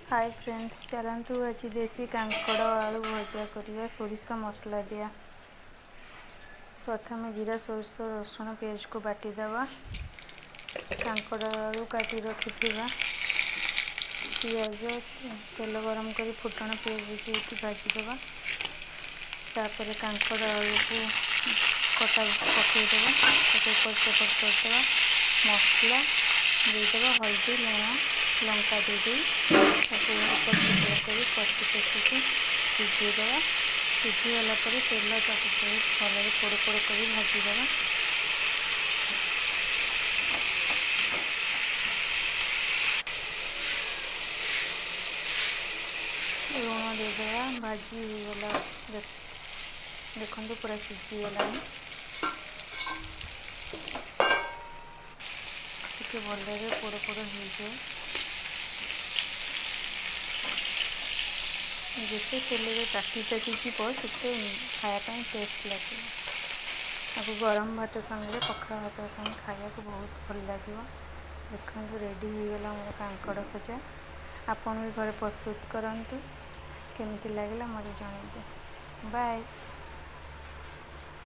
ହାଏ friends, ଚାଲନ୍ତୁ ଆଜି ଦେଶୀ କାଙ୍କଡ଼ ଆଳୁ ଭଜା କରିବା ସୋରିଷ ମସଲା ଦିଆ। ପ୍ରଥମେ ଜିରା, ସୋରିଷ, ରସୁଣ, ପିଆଜକୁ ବାଟିଦେବା। କାଙ୍କଡ଼ ଆଳୁ କାଟି ରଖିଥିବା ପିଆଜ, ତେଲ ଗରମ କରି ଫୁଟଣ ପିଆଜ ଦେଇକି ଭାଜିଦେବା। ତାପରେ କାଙ୍କଡ଼ ଆଳୁକୁ କଟା ପକାଇଦେବା, ତାକୁ ଏପଟ ସେପଟ କରିଦେବା। ମସଲା ଦେଇଦେବା, ହଳଦୀ, ଲୁଣ, ଲଙ୍କା ଦେଇଦେଇ ତାକୁ ଏପଟ ସେପଟ କରି କଷି କଷିକି ସିଝେଇଦେବା। ସିଝିଗଲା ପରେ ତେଲ ତାକୁ ବହୁତ ଭଲରେ ପୋଡ଼ ପୋଡ଼ କରି ଭାଜିଦେବା। ଲୁଣ ଦେଇଦେବା। ଭାଜି ହେଇଗଲା, ଦେଖନ୍ତୁ ପୁରା ସିଝିଗଲାଣି। ଟିକେ ଭଲରେ ପୋଡ଼ ପୋଡ଼ ହେଇଯାଏ। ଯେତେ ତେଲରେ ତାତି ତାତି ଯିବ, ସେତେ ଖାଇବା ପାଇଁ ଟେଷ୍ଟ ଲାଗିବ। ତାକୁ ଗରମ ଭାତ ସାଙ୍ଗରେ, ପଖାଳ ଭାତ ସାଙ୍ଗେ ଖାଇବାକୁ ବହୁତ ଭଲ ଲାଗିବ। ଦେଖନ୍ତୁ, ରେଡ଼ି ହେଇଗଲା ଆମର କାଙ୍କଡ଼ ଭଜା। ଆପଣ ବି ଘରେ ପ୍ରସ୍ତୁତ କରନ୍ତୁ। କେମିତି ଲାଗିଲା ମୋତେ ଜଣାଇବେ। ବାଏ।